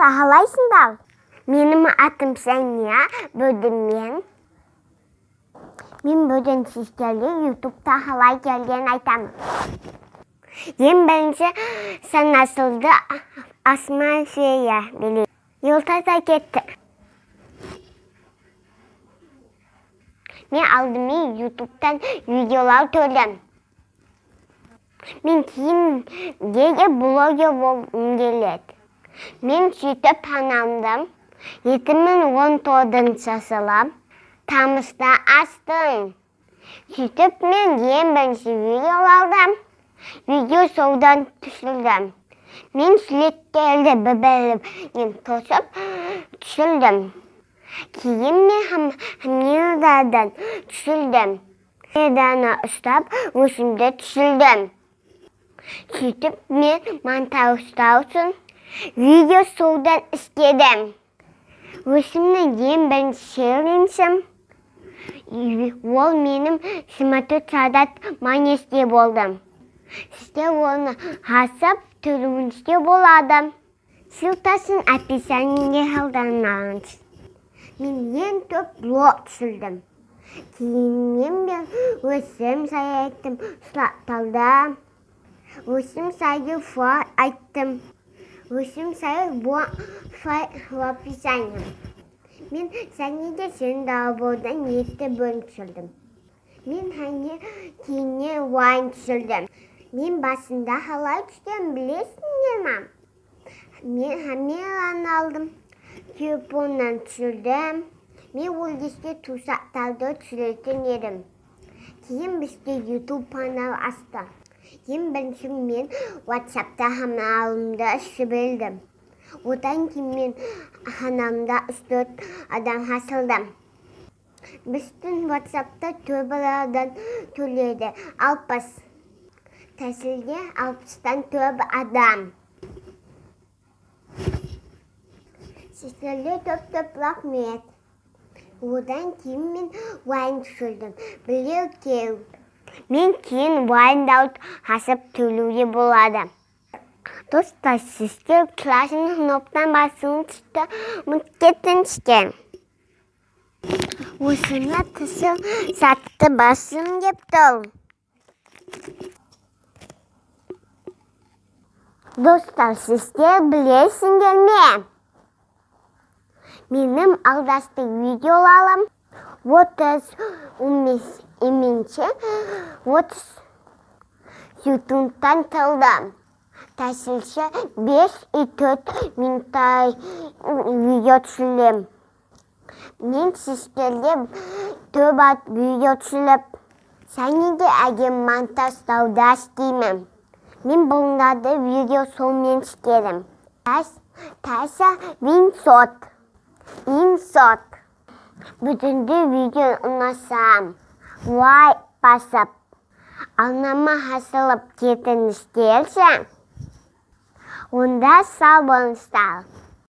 Достар, қалайсыңдар? Менің атым Сәния, бүгін мен бүгін сіздерге ютубта қалай келгенін айтамын. Ең бірінші санасылды Асма Фея билейді. Юлтаза кетті. Мен алдымен ютубтан видеолар көрдім. Мен кейін деге блогер болғым келеді. Мен сөйтіп анамды 2019 жылы тамызда аштым. Сөйтіп мен ең бірінші видео алдым. Видео содан түсірдім. Мен суреттерді бір-бірінен қосып түсірдім. Кейін мен камерадан түсірдім. Камераны ұстап өзімді түсірдім. Сөйтіп мен монтаждау үшін видео содан істедім. Өзімнің ең бірінші челленджім ол менің 24 сағат манежде болдым. Сіздер оны асып тұруыңызға болады. Ссылкасын описаниеге қалдырамын. Мен ең көп блог түсірдім. Кейіннен мен өзім сай айттым, сұрақталды. Өзім сайы фа айттым. Өзім сайы в описании. Мен сәнеде сен дабодан етті бөлім түсірдім. Мен хәне кейіннен вайн түсірдім. Мен басында қалай түскенін білесіңдер ма? Мен камераны алдым, телефоннан түсірдім. Мен ол кезде тусақтарды түсіретін едім. Кейін бізде YouTube канал ашты. Ең бірінші мен WhatsAppта каналымды жібердім. Одан кейін мен каналымда 3-4 адам ашылды. Біздің WhatsAppта көп адам төледі. 60. Тәсілде 60-тан көп адам. Сіздерге көп-көп рахмет. Одан кейін мен вайн түсірдім. Біреу. Мен кейін вайндаут асып төлеуге болады. Достар, сіздер красный кнопканы басуыңызды ұмытып кетіңіздер. Осыны түсір сатты басым деп тұр. Достар, сіздер білесіңдер ме? Менің алдасты видеоларым 30 15 30 секундтан тұрды. Тәсілші 5-4 минуттай видео түсірем. Мен сіздерге көп видео түсіріп, және де әдемі монтаждауда істеймін. Мен бұрындары видео сонымен істедім. Тәсі Винсот. Инсот. Бүгінгі видео ұнаса, лайк басып, арнама қосылып кетіңіздерші. Онда сау болыңыздар.